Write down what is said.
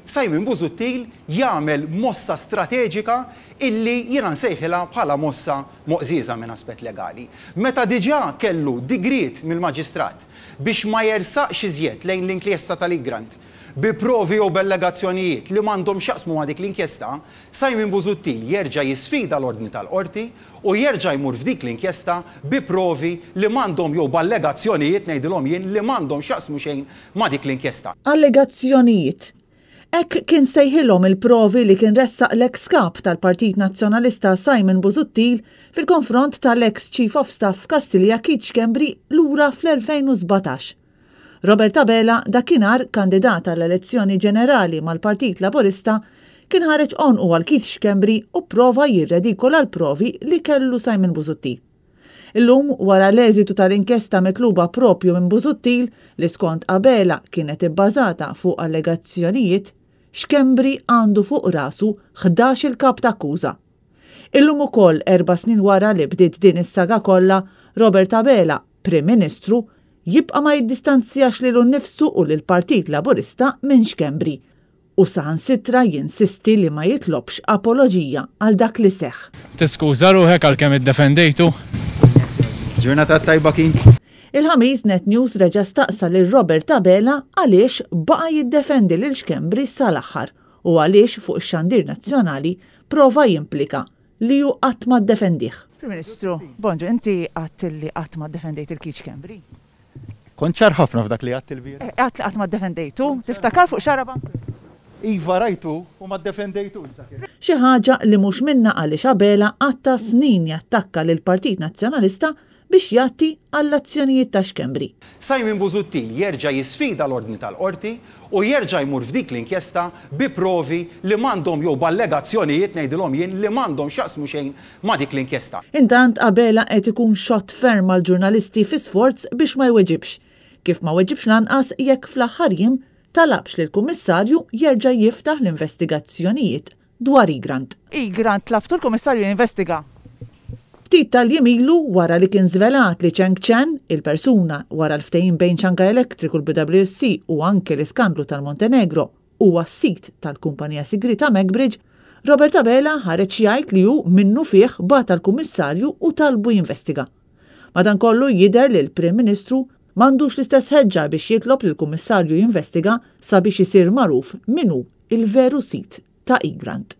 Simon Busuttil jagħmel mossa strateġika illi jiena nsejħilha bħala mossa moqżieża minn aspett legali. Meta diġà kellu digriet mill-Maġistrat biex ma jersaqx iżjed lejn l-inkjesta tal-Egrant bi provi jew b'allegazzjonijiet li m'għandhom x'jaqsmu ma' dik l-inkjesta, Simon Busuttil jerġa' jisfida l-ordni tal-Qorti u jerġa' jmur f'dik l-inkjesta bi provi li m'għandhom jew b'allegazzjonijiet ngħidilhom jien li m'għandhom x'jaqsmu xejn ma' dik l-inkjesta. Allegazzjonijiet. Hekk kien sejħilhom il-provi li kien ressaq l-eks Kap tal-Partit Nazzjonalista Simon Busuttil fil-konfront tal-eks Chief of Staff f'Kastilja Keith Schembri lura fl-2017. Robert Abela, dakinhar kandidat għall-elezzjoni ġenerali mal-Partit Laburista, kien ħareġ għonqu għal Keith Schembri u pprova jirredikola l-provi li kellu Simon Busuttil. Illum, wara l-eżitu tal-inkjesta mitluba proprju minn Busuttil, li skont Abela kienet ibbażata fuq allegazzjonijiet, Schembri għandu fuq rasu ħdax-il kap t'akkuża. Illum ukoll, erba' snin wara li bdiet din is-saga kollha, Robert Abela, Prim Ministru, jibqa' ma jiddistanzjax lilu nnifsu u lill-Partit Laburista minn Schembri u saħansitra jinsisti li ma jitlobx apoloġija għal dak li seħħ. Tiskuża ruħek għal kemm iddefendejtu? Ġurnata tajba King. Il-Ħamis Net News reġa' staqsa lil Robert Abela għaliex baqa' jiddefendi lil Schembri sal-aħħar u għaliex fuq ix-xandir nazzjonali prova jimplika li hu qatt ma ddefendih. Prim Ministru, bonġu, inti għedt li qatt ma ddefendejt il Keith Schembri. Kont ċar ħafna f'dak li għedt ilbieraħ. Għedt li qatt ma ddefendejtu. Tiftakar fuq Xarabank? Iva rajtu u ma ddefendejtux dak il. Xi ħaġa li mhux minnha għaliex Abela qatta' snin jattakka lill-Partit Nazzjonalista biex jgħatti għall-azzjonijiet ta' Schembri. Simon Busuttil jerġa' jisfida l-ordni tal-Qorti u jerġa' jmur f'dik l-inkjesta bi provi li m'għandhom jew b'allegazzjonijiet ngħidilhom jien li m'għandhom x'jaqsmu xejn ma' dik l-inkjesta. Intant Abela qed ikun xott ferm mal-ġurnalisti fi sforz biex ma jweġibx, kif ma weġibx lanqas jekk fl-aħħar jiem talabx lill-Kummissarju jerġa' jiftaħ l-investigazzjonijiet dwar Egrant. Egrant tlabtu l-Kummissarju jinvestiga. Ftit tal-jiem ilu, wara li kien żvelat li Cheng Chen, il-persuna wara l-ftehim bejn Shanghai Electric u l-BWC u anke l-iskandlu tal-Montenegro, huwa s-sid tal-kumpanija sigrieta Macbridge, Robert Abela ħareġ jgħid li hu minnufih bagħat għall-Kummissarju u talbu jinvestiga. Madankollu jidher li l-Prim Ministru m'għandux l-istess ħeġġa biex jitlob lill-Kummissarju jinvestiga sabiex isir magħruf min hu l-veru sid ta' Egrant.